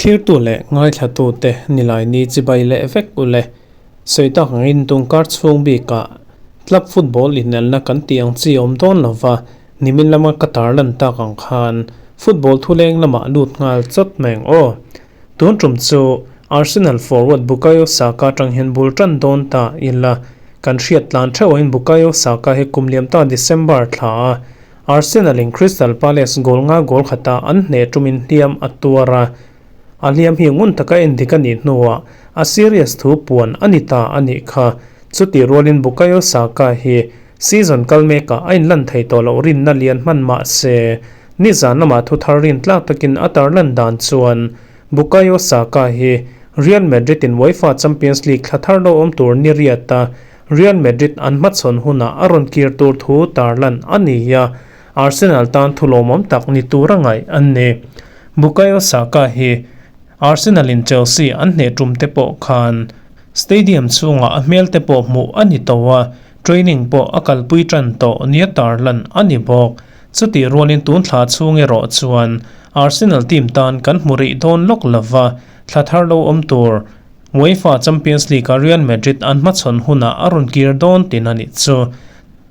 Thlirtu leh ngaithlatute Nilaini chibai leh vek u le. Sawi tak angin tungkar chhung bikah club football inelna kan tih ang chi awm dawn lova, nimin lama ka tarlan tak ang khan football thuleng lamah lut nghal chawt mai ang aw. Tun tum chu Arsenal forward Bukayo Saka atang hian bul tan dawn ta ila, kan hriat tlan theuhin Bukayo Saka hi kum liam ta December thla a Arsenal in Crystal Palace goal nga goal khata an hneh tumin hliam a tuar a, a hliam hi ngun taka endik a nih hnuah a serious thu puan a ni ta a nih kha. Chutih rualin Bukayo Saka hi season kal mekah a inlan thei tawh loh rinna lian hman mah se, nizan lamah thu thar rin tlak takin a tarlan dan chuan Bukayo Saka hi Real Madrid in UEFA Champions League thla thar lo awm tur ni riat a, Real Madrid an hmachhawn hunah a rawn kir tur thu tarlan a ni a, Arsenal tan thu lawmawm tak ni tur a ngaih an ni. Bukayo Saka hi Arsenal in Chelsea an hneh tum te pawh khan stadium chhungah a hmel te pawh hmuh a ni tawh a, training pawh a kalpui tan tawh nia tarlan a ni bawk. Chutih rualin tun thla chhung erawh chuan Arsenal team tan kan hmu rih dawn lawk lova, thla thar lo awm tur UEFA Champions League-a Real Madrid an hmachhawn hunah a rawn kir dawn tin a nih chu.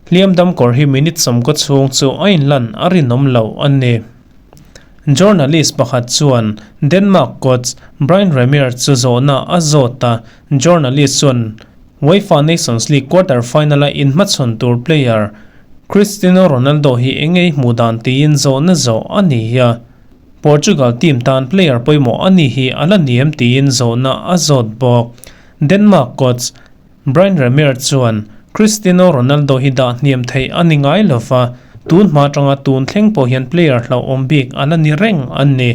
Hliam dam kawr hi minute sawmkaw chhung chu a inlan a rinawm lo a ni. Journalist pakhat chuan Denmark coach Brian Ramier chu zawhna a zawt a, journalist chuan UEFA Nations League quarter final-a inhmachhawn tur player Cristiano Ronaldo hi engei hmuh dan tiin zawhna zawh a ni a. Portugal team tan player pawimawh a ni hi a la ni em tiin zawhna a zawt bawk. Denmark coach Brian Ramier chuan Cristiano Ronaldo hi dah hniam theih a ni ngai lova, tun hma atanga tun thleng pawh hian player hlauhawm bik a la ni reng a ni.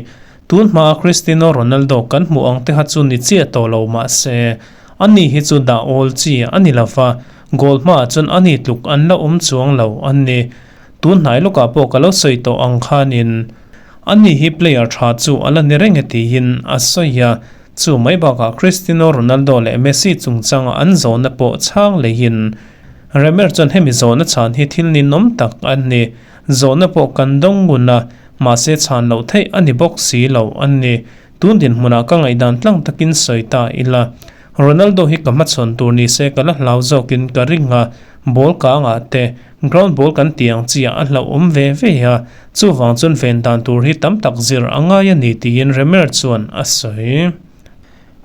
Tun hmaa Cristiano Ronaldo kan hmuh ang te kha chu ni chiah tawh lo mah se, ani hi chu dah awl chi a ni lova, goal hmaah chuan ani tluk an la awm chuang lo a ni. Tun hnai lawkah pawh ka lo sawi tawh ang khanin ani hi player tha chu a la ni reng e tiin a sawi a, chu mai bakah Cristiano Ronaldo leh Messi chungchanga an zawhna pawh chhang leihin Remer chuan hemi zawhna chhan hi thil ninawm tak a ni, zawhna pawh kan dawng ngun a, mahse chhan loh theih a ni bawk si lo a ni. Tun dinhmunah ka ngaihdan tlang takin sawi ta ila, Ronaldo hi ka hmachhawn tur ni se ka la hlau zawkin ka ring a, ball kangah te, ground ball kan tih ang chiah a hlauhawm ve ve a, chuvang chuan ven dan tur hi tam tak zir a ngai a ni tiin Remer chuan a sawi.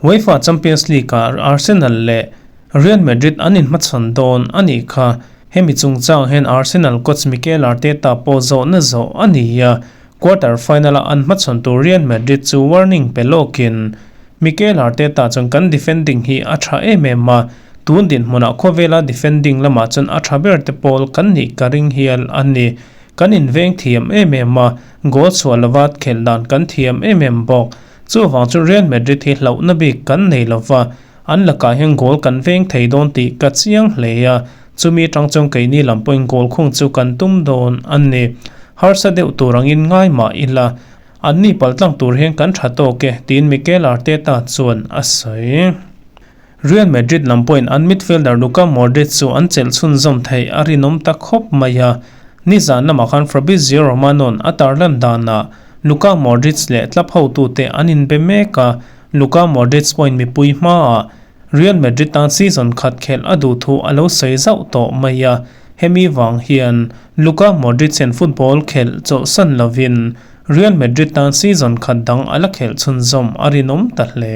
UEFA Champions League-ah Arsenal leh Real Madrid an inhmachhawn dawn a nih kha. Hemi chungchang hian Arsenal coach Mikel Arteta pawh zawhna zawh a ni a, Quarter final-a an hmachhawn tur Real Madrid chu warning pe lawkin Mikel Arteta chuan kan defending hi a tha em em a, tun dinhmunah khawvela defending lamah chuan a tha ber te pawl kan nih ka ring hial a ni. Kan inveng thiam em em a, goal chhuah lova khelh dan kan thiam em em bawk. Chuvang chu Real Madrid hi hlauhna bik kan nei lova, an lakah hian goal kan veng thei dawn tih ka chiang hle a, chumi atang chuan keini lam pawhin goal khung chu kan tum dawn a ni. Harsa deuh tur angin ngai mah ila, anni paltlang tur hian kan tha tawk e, tiin Mikel Arteta chuan a sawi. Real Madrid lam pawhin an midfielder Luka Modric chu an chelh chhunzawm theih a rinawm ta khawp mai a, nizan lamah khan Fabrizio Romano-a'n a tarlan danah Luka Modric leh club hotute an inbe mek a, Luka Modric pawhin mipui hmaah Real Madrid tan season khat khelh a duh thu a lo sawi zauh tawh mai a, hemi vang hian Luka Modric hian football khelh chawlhsan lovin Real Madrid tan season khat dang a la khelh chhunzawm a rinawm ta hle.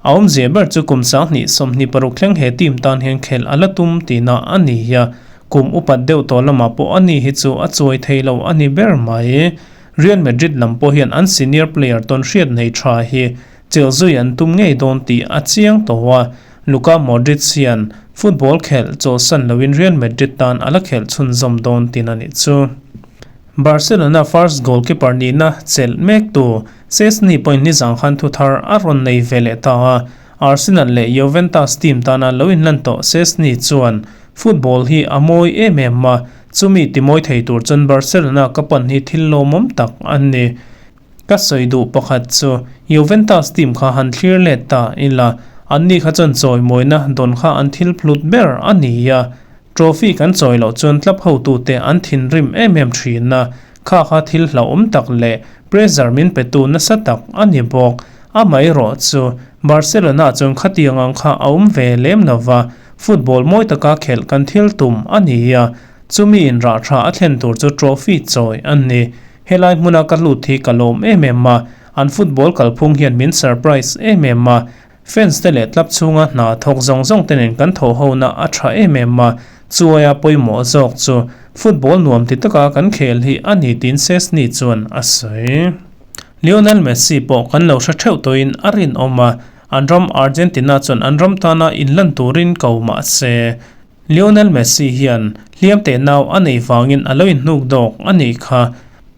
A awmzia ber chu kum 20 26 thleng he team tan hian khelh a la tum tihna a ni a, kum upat deuh tawh lamah pawh ani hi chu a chuai thei lo a ni ber mai. Real Madrid lam pawh hian an senior player tawn hriat nei tha hi chelh zui an tum ngei dawn tih a chiang tawh a, Luka Modric hian football khelh chawlhsan loin Real Madrid tan a la khelh chhunzawm dawn tin a nih chu. Barcelona first goalkeeper nihna chelh mek tu Szczesny pawhin nizang khan thu thar a rawn nei ve leh ta a, Arsenal leh Juventus team tana lo inlan tawh Szczesny chuan football hi a mawi em em a, chumi timawi thei tur chuan Barcelona ka pan hi thil lawmawm tak a ni. Ka sawi duh pakhat chu Juventus team kha han thlir let ta ila, anni kha chuan chawimawina dawn kha an thil phlut ber a ni a, trophy kan chawi loh chuan club hotute an thinrim em em thin a, kha kha thil hlauhawm tak leh pressure min petu nasa tak a ni bawk. Amaherawh chu, Barcelona chuan khatiang ang kha a awm ve lem lo va, football mawi taka khelh kan thil tum a ni a, chumi in rah tha a thlen tur chu trophy chawi a ni. Helai hmuna ka lut hi ka lawm em em a, an football kalphung hian min surprise em em a, fans te leh club chhunga hna thawk zawng zawng te nen kan thawh hona a tha em em a, chuaia pawimawh zawk chu football nuam ti taka kan khel hi a ni tiin Szczesny chuan a sawi. Lionel Messi pawh kan lo hre theuh tawhin a rinawm a, an ram Argentina chuan an ram tana inlan turin ko mah se. Lionel Messi hian hliam teh nau a nei vangin a lo inhnuk dawk a nih kha.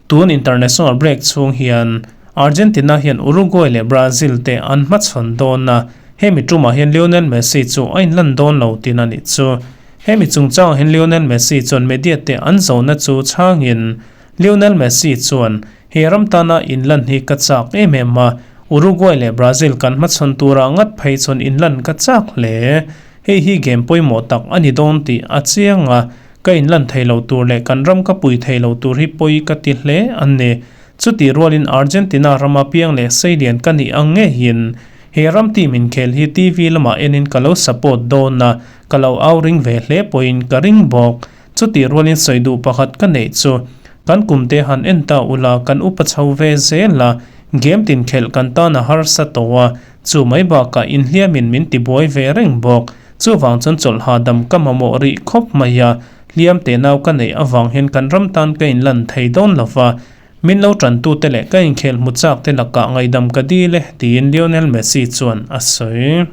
Tun international break chhung hian Argentina hian Uruguay leh Brazil te an hmachhawn dawn a, hemi tumah hian Lionel Messi chu a inlan dawn lo tin a nih chu. Hemi chungchangah hian Lionel Messi chuan media te an zawhna chu chhangin Lionel Messi chuan, He ram tana inlan hi ka chak em em a, Uruguay leh Brazil kan hmachhawn turah ngat phei chuan inlan ka chak hle. Hei hi game pawimawh tak a ni dawn tih a chiang a, ka inlan thei lo tur leh kan ram ka pui thei lo tur hi pawi ka ti hle a ni. Chutih rualin Argentina rama piang leh seilian ka nih ang ngeiin he ram team inkhel hi TV lamah enin ka lo support dawn a, ka lo au ring ve hle pawhin ka ring bawk. Chutih rualin sawi duh pakhat ka neih chu, kan kumte han en ta ula kan upa chho ve zel a, game tin khelh kan tan a harsa tawh a, chu mai bakah inhliamin min tibuai ve reng bawk. Chuvang chuan chawlh hahdam ka mamawh rih khawp mai a, hliam teh nau ka neih avang hian kan ram tan ka inlan thei dawn lo va, min lo tantute leh ka inkhel hmu chak te lakah ngaihdam ka dil e, tiin Lionel Messi chuan a sawi.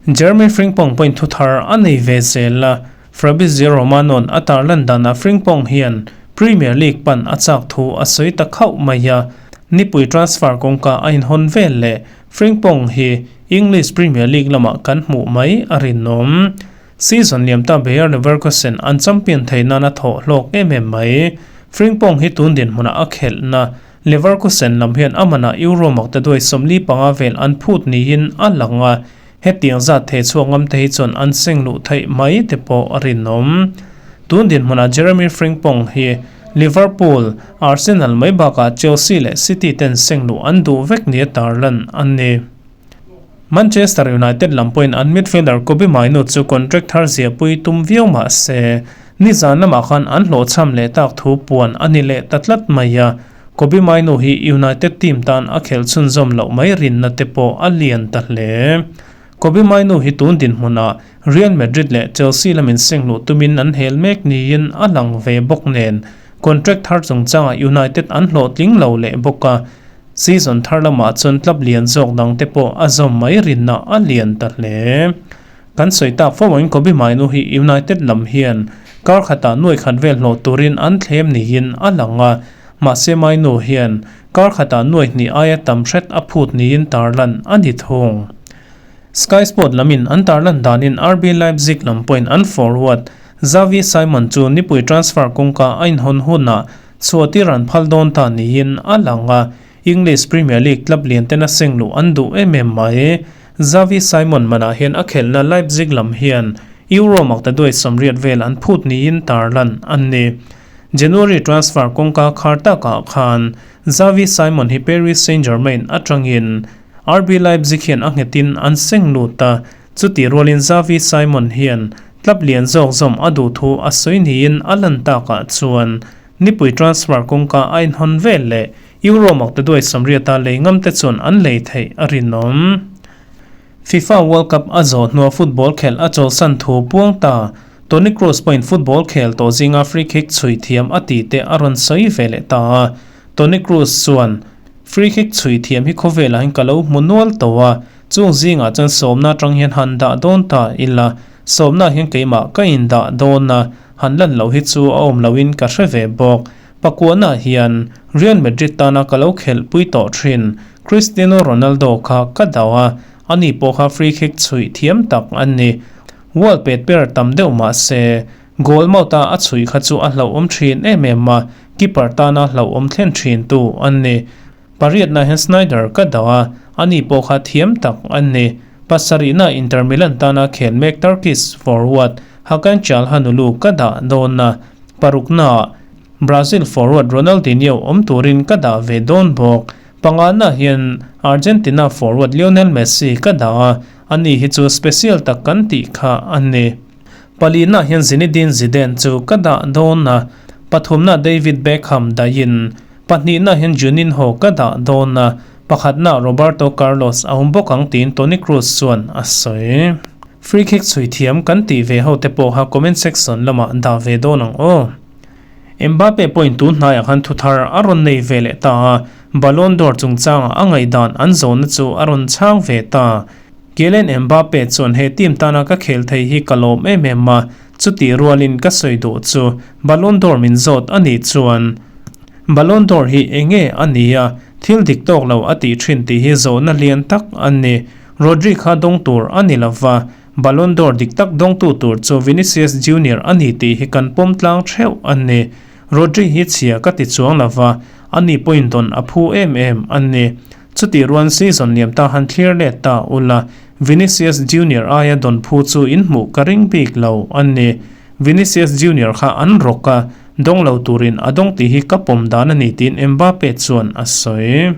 Jeremy Frimpong pawhin thuthar a nei ve zel a, Fabrizio Romano-a'n a tarlan danah Frimpong hian Premier League pan a chak thu a sawi ta khauh mai a, nipui transfer kawngka a inhawn vel leh Frimpong hi English Premier League lamah kan hmuh mai a rinawm. Season liam ta Bayer Leverkusen an champion thei nan a thawh hlawk em em mai. Frimpong hi tun dinhmunah a khelhna Leverkusen lam hian a manah Euro makta duai 45 vel an phut niin a lang a, Hetiang zat thei chhuak ngam te hi chuan an seng luh theih mai te pawh a rinawm. Tun dinhmunah Jeremy Frimpong hi Liverpool, Arsenal mai bakah Chelsea leh City ten seng luh an duh vek nia tarlan a ni. Manchester United lam pawhin an midfielder Kobbie Mainoo chu contract thar ziahpui tum viau mah se, nizan lamah khan an hlawhchham leh tak thu puan a ni leh ta tlat mai a. Kobbie Mainoo hi United team tan a khelh chhunzawm loh mai rinna te pawh a lian ta hle. Kobbie Mainoo hi tun dinhmunah Real Madrid leh Chelsea lamin seng luh tumin an hel mek niin a lang ve bawk nen contract thar chungchangah United an hlawhtling lo leh bawk a, season thar lamah chuan club lian zawk dang te pawh a zawm mai rinna a lian ta hle. Kan sawi tak fo angin Kobbie Mainoo hi United lam hian kar khatah nuai khat vel hlawh turin an thlem niin a lang a, mahse Mainoo hian kar khatah nuai hnih aia tam hret a phut niin tarlan a ni thung. Sky Sport lamin an tarlan danin RB Leipzig lam pawhin an forward Xavi Simon chu nipui transfer kawngka a inhawn hunah chhuahtir an phal dawn ta niin a lang a, English Premier League club lian tena seng luh an duh em em mai. Xavi Simon manah hian a khelhna Leipzig lam hian Euro maktaduai 80 vel an phut niin tarlan an ni. January transfer kawngka khar takah khan Xavi Simon hi Paris Saint-Germain atangin RB Leipzig hian a nghetin an seng lut a, chutih rualin Xavi Simon hian club lian zawk zawm a duh thu a sawi niin a lan takah chuan nipui transfer kawngka a inhawn vel leh Euro maktaduai 80-a lei ngam te chuan an lei theih a rinawm. FIFA World Cup a zawh hnua football khelh a chawlsan thu puang ta. Toni Kroos pawhin football khel tawh zinga free kick chhui thiam a tih te a rawn sawi ve leh ta a. Toni Kroos chuan, Free kick chhui thiam hi khawvelah hian ka lo hmu nual tawh a, chung zingah chuan sawmna atang hian han dah dawn ta ila, sawmna hian keimah ka indah dawn a, han lan loh hi chu a awm loin ka hre ve bawk. Pakuana hian Real Madrid tana ka lo khelhpui tawh thin Cristiano Ronaldo kha ka dau a, ani pawh kha free kick chhuih thiam tak a ni. Wall pet per tam deuh mah se, goal mouth-a a chhuih kha chu a hlauhawm thin em em a, keeper tana hlauhawm thlen thin tu a ni. Pariatna hian Sneijder ka dau a, ani pawh kha thiam tak a ni. Pasarihna Inter Milan tana khel mek Turkish forward Hakan Calhanoglu ka dah dawn a, paruknaah Brazil forward Ronaldinho awm turin ka dah ve dawn bawk. Pangana hian Argentina forward Lionel Messi ka dah a, ani hi chu special tak kan tih kha a ni. Palina hian Zinedine Zidane chu ka dah dawn a, pathumna David Beckham dahin, pahnihna hian Juninho ka dah dawn a, pakhatna Roberto Carlos a awm bawk ang tiin Toni Kroos chuan a sawi. Free kick chhui thiam kan tih ve ho te pawh kha comment section lamah dah ve dawn ang aw. Mbappe pawhin tun hnaiah khan thuthar a rawn nei ve leh ta a, Ballon d'Or chungchangah a ngaihdan an zawhna chu a rawn chhang ve ta. Kylian Mbappe chuan he team tana ka khel thei hi ka lawm em em a, chutih rualin ka sawi duh chu Ballon d'Or min zawt a nih chuan Ballon d'Or hi enge a ni a, thil dik tawk lo a tih thin tih hi zawhna lian tak a ni. Rodri kha dawng tur a ni lova, Ballon d'Or dik tak dawngtu tur chu Vinicius Junior a ni tih hi kan pawm tlang theuh a ni. Rodri hi chhia ka ti chuang lova, ani pawhin dawn a phu em em a ni. Chutih ruan season liam ta han thlir let ta ula, Vinicius Junior aia dawn phu chu in hmuh ka ring bik lo a ni. Vinicius Junior kha an rawk a, dawng lo turin a dawng tih hi ka pawm dan a ni tiin Mbappe chuan a sawi.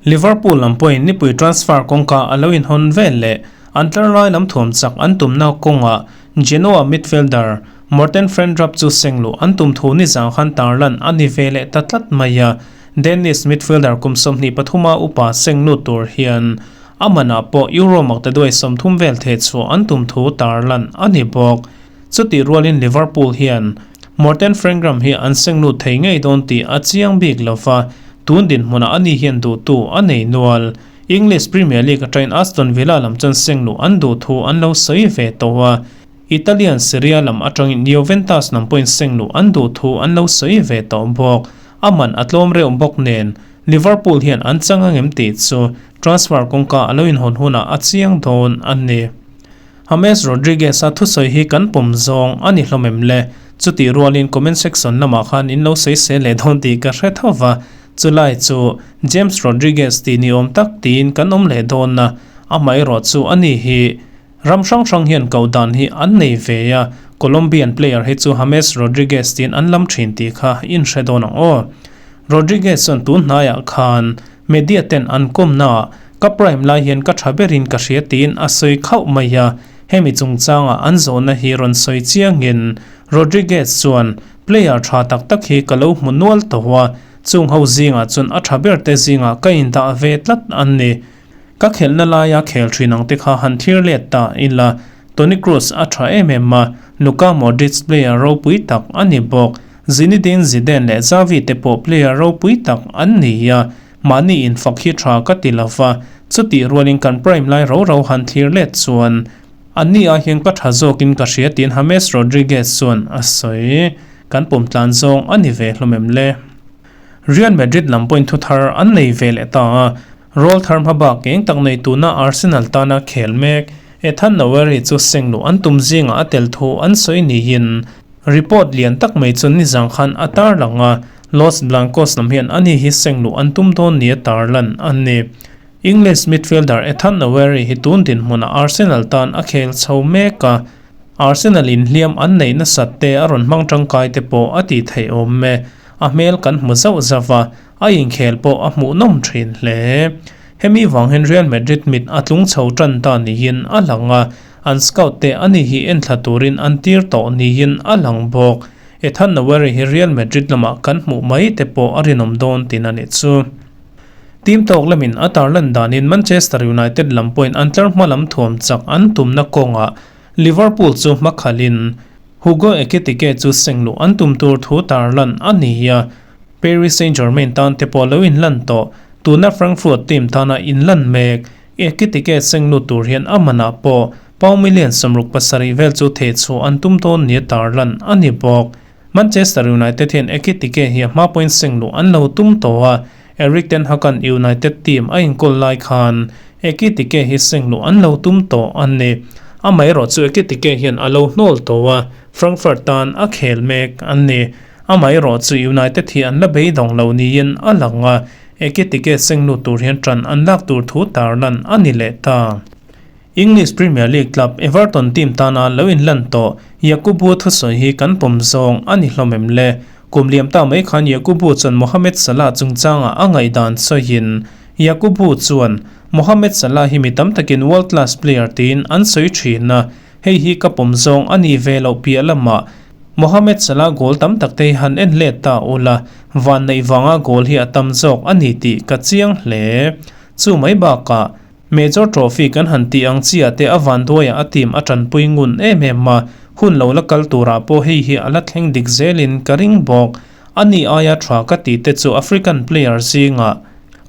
Liverpool lam pawhin nipui transfer kawngka a lo inhawn vel leh an tlar lai lam thuam chak an tumna kawngah Genoa midfielder Morten Frendrup chu sengluh an tum thu nizang khan tarlan a ni ve leh ta tlat mai a. Danish midfielder kum 23 a upa senglut tur hian a manah pawh Euro maktaduai 30 vel theh chhuah an tum thu tarlan a ni bawk. Chutih rualin Liverpool hian Morten Frendrup hi an senglut thei ngei dawn tih a chiang bik lova, tun dinhmunah ani hian duhtu a nei nual. English Premier League atangin Aston Villa lam chuan sengluh an duh thu an lo sawi ve tawh a, Italian Serie A lam atangin Juventus lam pawhin sengluh an duh thu an lo sawi ve tawh bawk. A man a tlawm reuh bawk nen, Liverpool hian an chang angem tih chu transfer kawngka a lo inhawn hunah a chiang dawn a ni. James Rodriguez-a thusawi hi kan pawm zawng a ni hlawm em le? Chutih rualin comment section lamah khan in lo sawi sel leh dawn tih ka hre tho va, chulai chu James Rodriguez tih ni awm tak tiin kan awm leh dawn a, amaherawh chu a ni hi ram hrang hrang hian koh dan hi an nei ve a, Colombian player hi chu James Rodriguez tiin an lam thin tih kha in hre dawn ang aw. Rodriguez chuan tun hnaiah khan Media ten an kawmnaah ka prime lai hian ka tha berin ka hria tiin a sawi khauh mai a, hemi chungchangah an zawhna hi rawn sawi chiangin Rodriguez chuan player tha tak tak hi ka lo hmu nual tawh a, chung ho zingah chuan a tha ber te zingah ka indah ve tlat an ni. Ka khelhna laia khel thin ang te kha han thlir let ta ila, Toni Kroos a tha em em a, Luka Modric player ropui tak a ni bawk. Zinedine Zidane leh Xavi te pawh player ropui tak an ni a, mahni infak hi tha ka ti lo va, chutih rualin kan prime lai ro ro han thlir let chuan anni ah hian ka tha zawkin ka hria tiin James Rodriguez chuan a sawi. Kan pawm tlan zawng a ni ve hlawm em le? Real Madrid lam pawhin thuthar an nei ve leh ta a, Roll thar hmabak eng tak nei tuna Arsenal tana khel mek Ethan Nwaneri chu sengluh an tum zingah a tel thu an sawi niin Report lian tak mai chu nizang khan a tarlang a, Los Blancos lam hian ani hi sengluh an tum dawn nia tarlan a ni. English midfielder Ethan Nwaneri hi tun dinhmunah Arsenal tan a khel chho mek a, Arsenal in hliam an neih nasat te a rawn hmang tangkai te pawh a tih theih awm e. A hmel kan hmu zauh zauh a, a inkhel pawh a hmuhnawm thin hle. Hemi vang hian Real Madrid mit a tlung chho tan ta niin a lang a, An scout te ani hi enthla turin an tir tawh niin a lang bawk. Ethan Nwaneri hi Real Madrid lamah kan hmuh mai te pawh a rinawm dawn tin a nih chu. Team tawk lamin a tarlan danin Manchester United lam pawhin an tlar hma lam thuam chak an tumna kawngah Liverpool chu hmakhalhin Hugo Ekitike chu sengluh an tum tur thu tarlan a ni a. Paris Saint-Germain tan te pawh lo inlan tawh, tuna Frankfurt team tana inlan mek. Ekitike senglut tur hian a manah pawh pound million 67 vel chu theh chhuah an tum dawn nia tarlan a ni bawk. Manchester United hian Ekitike hi a hma pawhin sengluh an lo tum tawh a, Erik ten Hag-a'n United team a inkawl lai khan Ekitike hi sengluh an lo tum tawh a ni. Amaherawh chu Ekitike hian a lo hnawl tawh a, Frankfurt tan a khel mek a ni. Amaherawh chu United hi an la beidawng lo niin a lang a, Ekitike senglut tur hian ṭan an lak tur thu tarlan a ni leh ta. English Premier League club Everton team tana lo inlan tawh Yakubu thusawi hi kan pawm zawng a ni hlawm em le? Kum liam ta mai khan Yakubu chuan Mohamed Salah chungchangah a ngaihdan sawiin, Yakubu chuan, Mohamed Salah hi mi tam takin world class player tiin an sawi thin a, hei hi ka pawm zawng a ni ve loh piah lamah Mohamed Salah goal tam tak te hi han en let ta ula, vanneih vanga goal hi a tam zawk a ni tih ka chiang hle. Chu mai bakah, Major Trophy kan han tih ang chiah te a vanduaiah a team a tanpui ngun em em a, hun lo la kal turah pawh hei hi a la thleng dik zelin ka ring bawk. A ni aia tha ka tih te chu African player zingah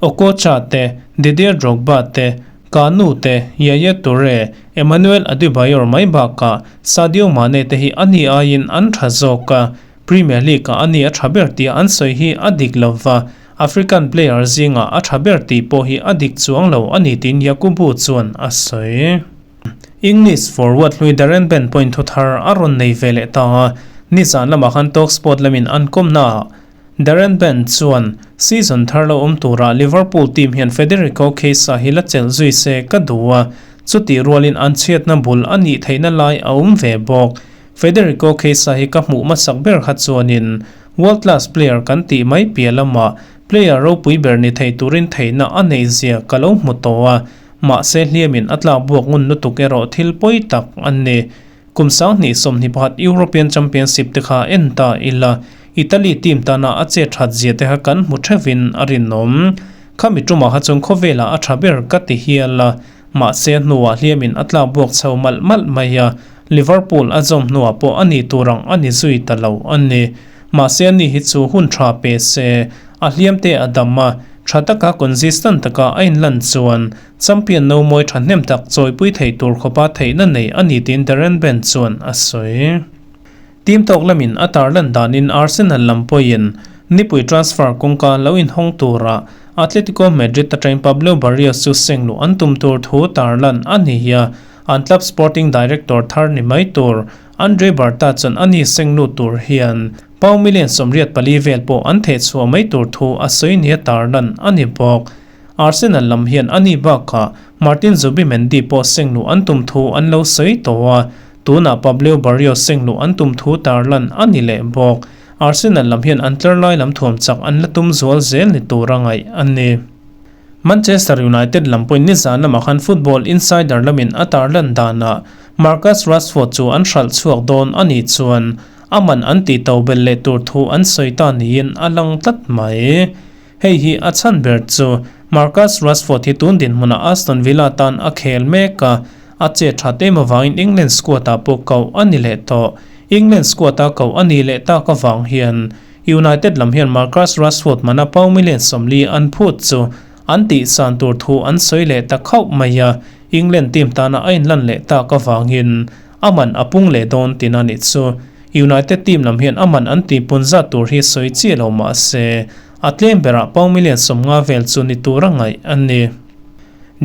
Okocha te, Didier Drogba te, Kanu te, Yaya Toure, Emmanuel Adebayor mai bakah Sadio Mane te hi a ni aiin an tha zawk a, Premier League-ah a ni a tha ber tih an sawi hi a dik lo va, African player zingah a tha ber tih pawh hi a dik chuang lo a ni tiin Yakubu chuan a sawi. English forward hlui Darren Bent pawhin thu thar a rawn nei ve leh ta a, nizan lamah khan Talksport lamin an kawmnaah Darren Bent chuan season thar lo awm turah Liverpool team hian Federico Chiesa hi la chelh zui se ka duh a, chutih rualin an chhiatna bul a nih theihna lai a awm ve bawk. Federico Chiesa hi ka hmuh hmasak ber kha chuanin World class player kan tih mai piah lamah player ropui ber ni thei turin theihna a neih zia ka lo hmu tawh a, mahse hliamin a tlak buak ngun lutuk erawh thil pawi tak a ni. Kum 2021 European Championship te kha en ta ila, Italy team tana a che that zia te kha kan hmu theuhin a rinawm. Khami tumah kha chuan khawvelah a tha ber ka ti hial a, Mahse a hnuah hliamin a tlak buak chho malh malh mai a, Liverpool a zawm hnuah pawh a nih tur ang a ni zui ta lo a ni. Mahse ani hi chu hun tha pe se, a hliam te a dam a, tha taka consistent taka a inlan chuan champion no mawi thahnem tak chawipui thei tur khawpa theihna nei a ni tiin Darren Bent chuan a sawi. Team tawk lamin a tarlan danin Arsenal lam pawhin nipui transfer kawngka lo inhawng tura Atletico Madrid atangin Pablo Barrios chu seng luh an tum tur thu tarlan a ni a, an club sporting director thar ni mai tur Andre Berta chuan a ni seng lut tur hian pound million 84 vel pawh an thehchhuah mai tur thu a sawi nia tarlan a ni bawk. Arsenal lam hian a ni bakah Martin Zubimendi pawh seng luh an tum thu an lo sawi tawh a, Tunah Pablo Barrios sengluh an tum thu tarlan a ni leh bawk. Arsenal lam hian an tlar lai lam thuam chak an la tum zual zel ni tura ngaih a ni. Manchester United lam pawhin nizan lamah khan Football Insider lamin a tarlan danah Marcus Rashford chu an hralh chhuak dawn a nih chuan a man an tih to belh leh tur thu an sawi ta niin a lang tlat mai. Hei hi a chhan ber chu Marcus Rashford hi tun dinhmunah Aston Villa tan a khel mek a, A che that em avangin England squad-ah pawh koh a ni leh tawh. England squad-a koh a nih leh tak avang hian United lam hian Marcus Rashford mana pound million 40 an phut chu an tihsan tur thu an sawi leh ta khauh mai a, England team tana a inlan leh tak avangin a man a pung leh dawn tina nih chu. United team lam hian a man an tihpun zat tur hi sawi chiah lo mah se a tlem berah pound million 50 vel chu ni tura ngaih a ni.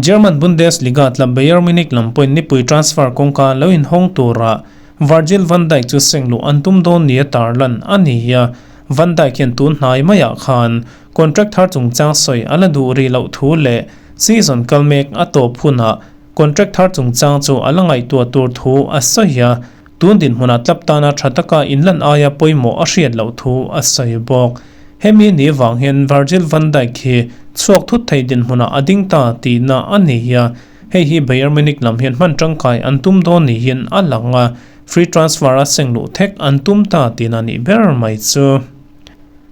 German Bundesliga club Bayern Munich lam pawhin nipui transfer kawngka lo inhawng tura Virgil van Dijk chu sengluh an tum dawn nia tarlan a ni a, Van Dijk hian tun hnai maiah khan contract thar chungchang sawi a la duh rih loh thu leh season kal mek a tawp hunah contract thar chungchang chu a la ngaihtuah tur thu a sawi a, tun dinhmunah club tana tha taka inlan aia pawimawh a hriat loh thu a sawi bawk. Hemi ni vang hian Virgil van Dijk hi chhuak thut thei dinhmunah a ding ta tihna a ni a, hei hi Bayern Munich lam hian hman tangkai an tum dawn niin a lang a, free transfer a seng luh thek an tum ta tihna nih ber mai chu.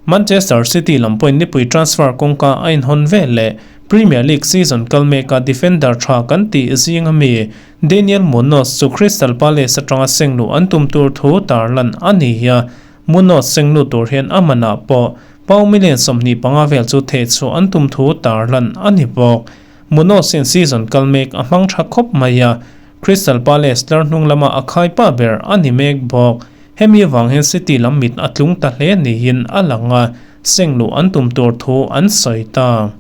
Manchester City lam pawhin nipui transfer kawngka a inhawn vel leh Premier League season kal meka defender tha kan tih zing ami Daniel Munoz chu Crystal Palace atanga seng luh an tum tur thu tarlan a ni a, Munoz sengnu tur hian a manah pawh pound million 25 vel chu thehchhuah an tum thu tarlan a ni bawk. Munoz hian season kal mek a hmang tha khawp mai a, Crystal Palace tlar hnung lama a khaipa ber a ni mek bawk. Hemi avang hian City lam mit a tlung ta hle niin a lang a, sengluh an tum tur thu an sawi ta.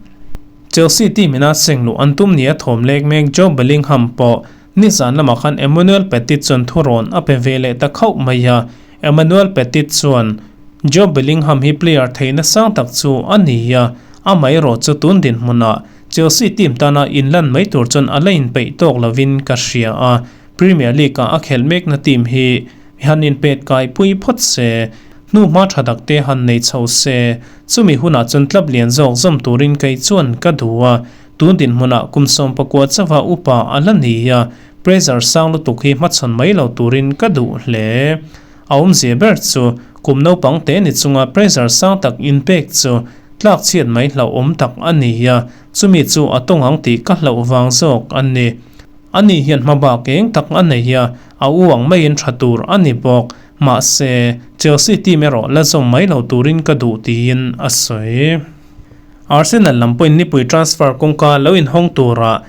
Chelsea team ina sengluh an tum nia thawm lek mek Jobe Bellingham pawh Nizan lamah khan Emmanuel Petit chuan thurawn a pe ve leh ta khauh mai a, Emmanuel Petit chuan, Jobe Bellingham hi player theihna sang tak chu a ni a, amaherawh chu tun dinhmunah Chelsea team tana inlan mai tur chuan a la inpeih tawk lovin ka hria a, Premier League-ah a khelh mekna team hi han inpet kai pui phawt se. Hnuhma tha tak te han nei chho se, chumi hunah chuan club lian zawk zawm turin kei chuan ka duh a, tun dinhmunah kum 19 chauha upa a la ni a, pressure sang lutuk hi hmachhawn mai lo turin ka duh hle. A awmzia ber chu kum naupang te ni chunga pressure sang tak inpek chu tlak chhiat mai hlauhawm tak a ni a, chumi chu a tawng ang tih ka hlauh vang zawk a ni. Ani hian hmabak eng tak a nei a, a u ang maiin tha tur a ni bawk. Mahse, Chelsea team erawh la zawm mai lo turin ka duh tiin a sawi. Arsenal lam pawhin nipui transfer kawngka lo inhawng turah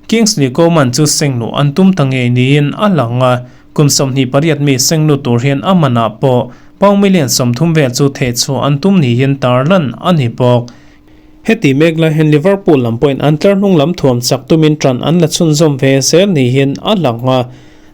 Kingsley Coman chu sengluh an tum ta ngei niin a lang a, kum 28 mi senglut tur hian a manah pawh pound million 30 vel chu thehchhuah an tum niin tarlan a ni bawk. Heti mek lai hian Liverpool lam pawhin an tlar hnung lam thuam chak tumin ṭan an la chhunzawm ve zel niin a lang a.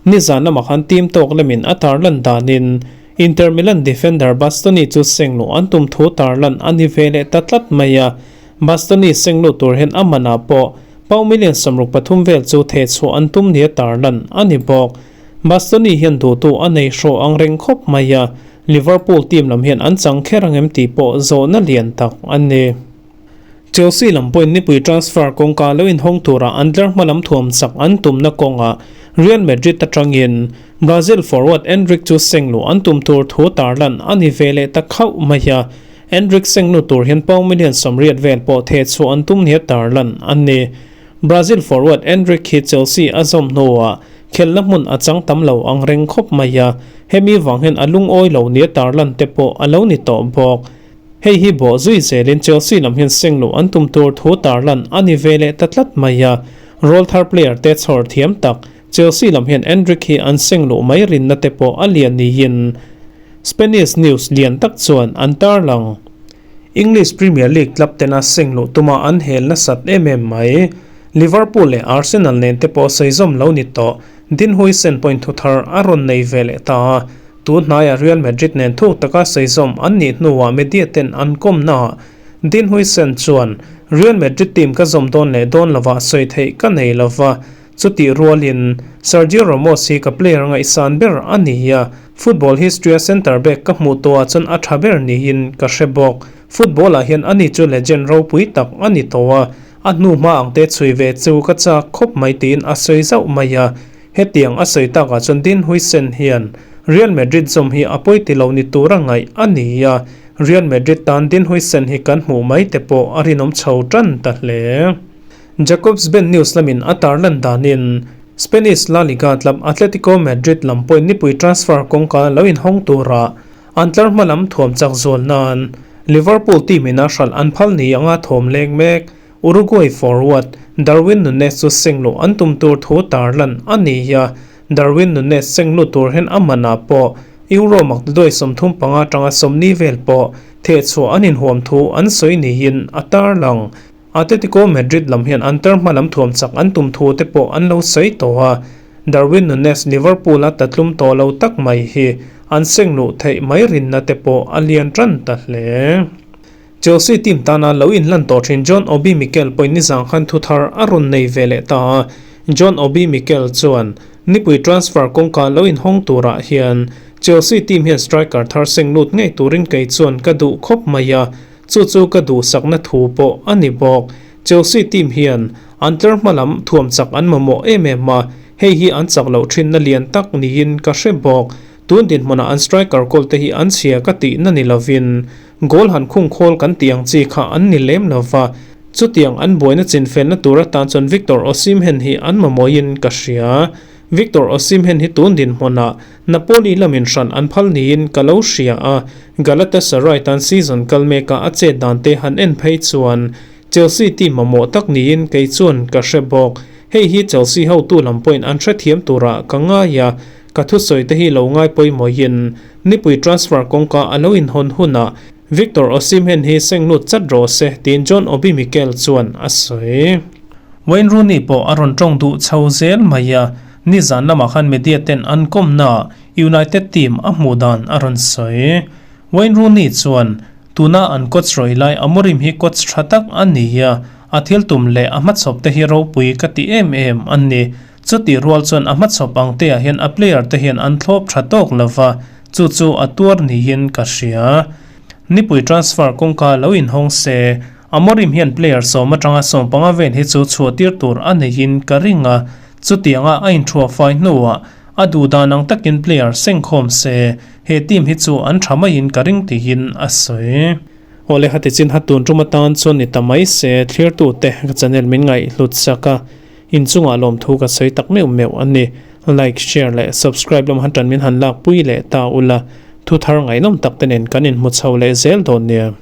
Nizan lamah khan team tawk lamin a tarlan danin Inter Milan defender Bastoni chu sengluh an tum thu tarlan a ni ve leh ta tlat mai a. Bastoni sengluh tur hian a manah pawh pound million 63 vel chu thehchhuah an tum nia tarlan a ni bawk. Bastoni hian duhtu a nei hrawh ang reng khawp mai a. Liverpool team lam hian an chang kher ang em tih pawh zawhna lian tak a ni. Chelsea lam pawhin nipui transfer kawngka lo inhawng tura an tlar hma lam thuam chak an tumna kawngah Real Madrid atangin Brazil forward Endrick chu sengluh an tum tur thu tarlan a ni ve leh ta khauh mai a. Endrick senglu tur hian pound million 80 vel pawh thehchhuah an tum nia tarlan a ni. Brazil forward Endrick hi Chelsea a zawm hnuah Khelhna hmun a chang tam lo ang reng khawp mai a, hemi vang hian a lungawi lo nia tarlan te pawh a lo ni tawh bawk. Hei hi bawh zui zelin Chelsea lam hian sengluh an tum tur thu tarlan a ni ve leh ta tlat mai a, rawlthar player te chhawr thiam tak Chelsea lam hian Endrick hi an sengluh mai rinna te pawh a lian niin Spanish news lian tak chuan an tarlang. English Premier League club tena sengluh tuma an hel nasat em em mai. Liverpool leh Arsenal nen te pawh sawi zawm lo ni tawh. Dean Huijsen pawhin thu thar a rawn nei ve leh ta a. Tun hnaiah Real Madrid nen thuk taka sawi zawm an nih hnuah media ten an kawmnaah Dean Huijsen chuan, Real Madrid team ka zawm dawn leh dawn lovah sawi theih ka nei lova, Chutih rualin Sergio Ramos hi ka player ngaihsan ber a ni a, football history-a centre back ka hmuh tawhah chuan a tha ber niin ka hre bawk. Football-ah hian ani chu legend ropui tak a ni tawh a, a hnu hma ang te chhui ve chu ka chak khawp mai tiin a sawi zauh mai a. Hetiang a sawi takah chuan Dean Huijsen hian Real Madrid zawm hi a pawi ti lo ni tura ngaih a ni a, Real Madrid tan Dean Huijsen hi kan hmuh mai te pawh a rinawm chho tan ta hle. Jacobs Ben News lamin a tarlan danin Spanish La Liga club Atletico Madrid lam pawhin nipui transfer kawngka lo inhawng tura an tlar hma lam thuam chak zual nan Liverpool team ina hralh an phal ni anga thawm leng mek Uruguay forward Darwin Nunez chu sengluh an tum tur thu tarlan a ni a, Darwin Nunez sengluh tur hian a manah pawh Euro maktaduai 35 atanga 40 vel pawh thehchhuah an inhuam thu an sawi niin a tarlang. Atletico Madrid lam hian an term hma lam thuam chak an tum thu te pawh an lo sawi tawh a, Darwin Nunez Liverpool a tatlum tawh lo tak mai hi an seng luh theih mai rinna te pawh a lian tan ta hle. Chelsea team tana lo inlan tawh thin John Obi Mikel pawhin nizang khan thu thar a rawn nei ve leh ta a, John Obi Mikel chuan nipui transfer kawngka lo inhawng turah hian Chelsea team hian striker thar seng lut ngei turin kei chuan ka duh khawp mai a, Chu chu ka duhsakna thu pawh a ni bawk. Chelsea team hian an tlar hma lam thuam chak an mamawh em em a, hei hi an chak loh thinna lian tak niin ka hre bawk. Tun dinhmunah an striker goal te hi an chhia ka tihna ni lovin goal han khung khawl kan tih ang chi kha an ni lem lova, chutiang an buaina chinfelna tur atan chuan Victor Osimhen hi an mamawhin ka hria. Victor Osimhen hi tun dinhmunah Napoli lamin hran an phal niin ka lo hria a, Galatasaray tan season kal mekah a chet dan te han en phei chuan Chelsea team mamawh tak niin kei chuan ka hre bawk. Hei hi Chelsea hotu lam pawhin an hrethiam turah ka ngai a, ka thusawi te hi lo ngai pawimawhin nipui transfer kawngka a lo inhawn hunah Victor Osimhen hi seng lut chat rawh se tiin John Obi Mikel chuan a sawi. Wayne Rooney pawh a rawn tawng duh chho zel mai a, nizan lamah khan media ten an kawmnaah United team a hmuh dan a rawn sawi. Wayne Rooney chuan, Tuna an coach rawih lai Amorim hi coach tha tak a ni a, a thil tum leh a hmachhawp te hi ropui ka ti em em a ni. Chutih rual chuan a hmachhawp ang te ah hian a player te hian an thlawp tha tawk lova. Chu chu a tuar niin ka hria. Nipui transfer kawngka lo inhawng se, Amorim hian player sawm atanga 15 vel hi chu chhuah tir tur a neihin ka ring a, chutianga a inthuah fai hnuah a duh dan ang takin player sengkhawm se, he team hi chu an tha maiin ka ring tiin a sawi. Awle hati chin ha tun tum atan chuan ni ta mai se, thlirtute ka channel min ngaihhlut sak a, inchungah lawmthu ka sawi tak meuh meuh a ni. Like, share leh subscribe lam han tan min han lakpui leh ta ula, thu thar ngaihnawm tak te nen kan inhmu chho leh zel dawn nia.